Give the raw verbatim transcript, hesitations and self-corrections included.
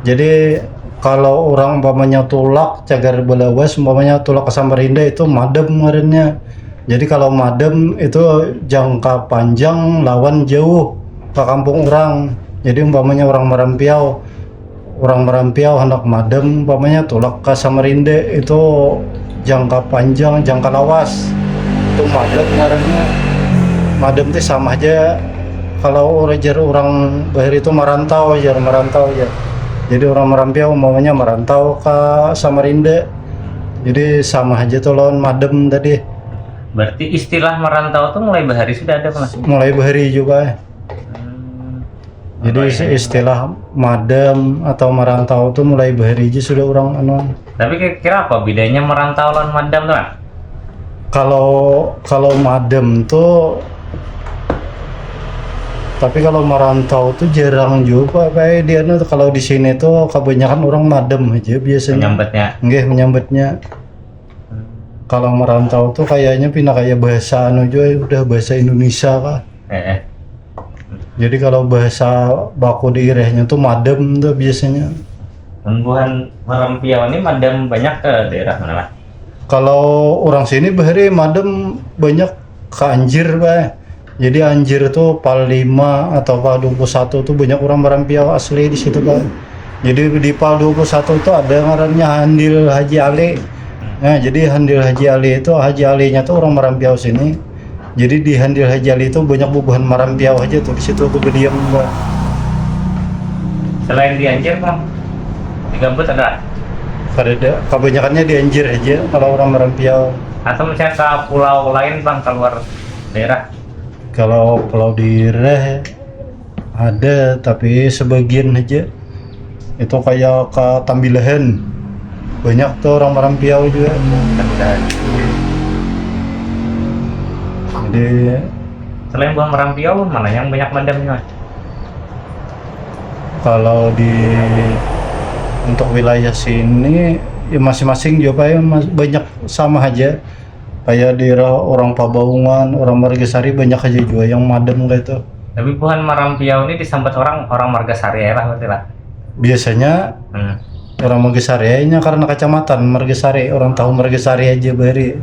Jadi kalau orang umpamanya tulak cagar balawas, umpamanya tulak ke Samarinda, itu madem ngarannya. Jadi kalau madem itu jangka panjang lawan jauh ke kampung orang. Jadi umpamanya orang Marampiau, orang Marampiau hendak madem, umpamanya tulak ke Samarinda, itu jangka panjang, jangka lawas, itu madem ngarannya. Madem teh sama aja kalau ujar orang bahari itu marantau, jar, marantau, jar. Jadi orang Marampiau umpamanya marantau ke Samarinda, jadi sama aja tuh lawan madem tadi. Berarti istilah marantau tuh mulai bahari sudah ada, Mas? Mulai bahari juga. Hmm. Jadi Apa ya? Istilah madem atau marantau tuh mulai bahari aja sudah orang anu. Tapi kira-kira apa bedanya merantau lawan madem tuh, Mas? Kalau kalau madem tuh, tapi kalau merantau tuh jarang juga, kayak dia tuh kalau di sini tuh kebanyakan orang madem aja biasanya. Menyambatnya. Nggih, menyambatnya. Kalau merantau tuh kayaknya pina kayak bahasa anu juga, udah bahasa Indonesia kah. Eh, eh. Jadi kalau bahasa baku daerahnya tuh madem tuh biasanya. Tumbuhan Marampiau ini madem banyak ke daerah mana, Mas? Kalau orang sini bahari madem banyak ke Anjir, bah. Jadi Anjir tuh pal lima atau pal dua puluh satu tuh banyak orang Marampiau asli di situ, bah. Jadi di pal dua puluh satu tuh ada ngarannya Handil Haji Ali. Nah, jadi Handil Haji Ali itu, Haji Alinya tuh orang Marampiau sini. Jadi di Handil Haji Ali itu banyak bubuhan Marampiau aja tuh di situ tuh bediam, bah. Selain di Anjir, Bang, di Gambut ada? Kada ada, kebanyakannya di Anjir aja kalau orang Marampiau. Atau misalnya ke pulau lain, Bang, keluar daerah? Kalau pulau daerah ada, tapi sebagian aja. Itu kayak ke Tambilahan, banyak tuh orang Marampiau juga. Jadi Selain buah Marampiau, mana yang banyak mademnya, Mas? Kalau di untuk wilayah sini ya masing-masing juga ya, mas- banyak sama aja. Kayak di ra- orang Pabaungan, orang Margasari banyak aja juga yang madem kayak itu. Tapi buhan Marampiau ini disambat orang orang Margasari ya lah, berarti lah. Biasanya Hmm. orang Margasari aja karena kecamatan Margasari, orang tahu Margasari aja bari.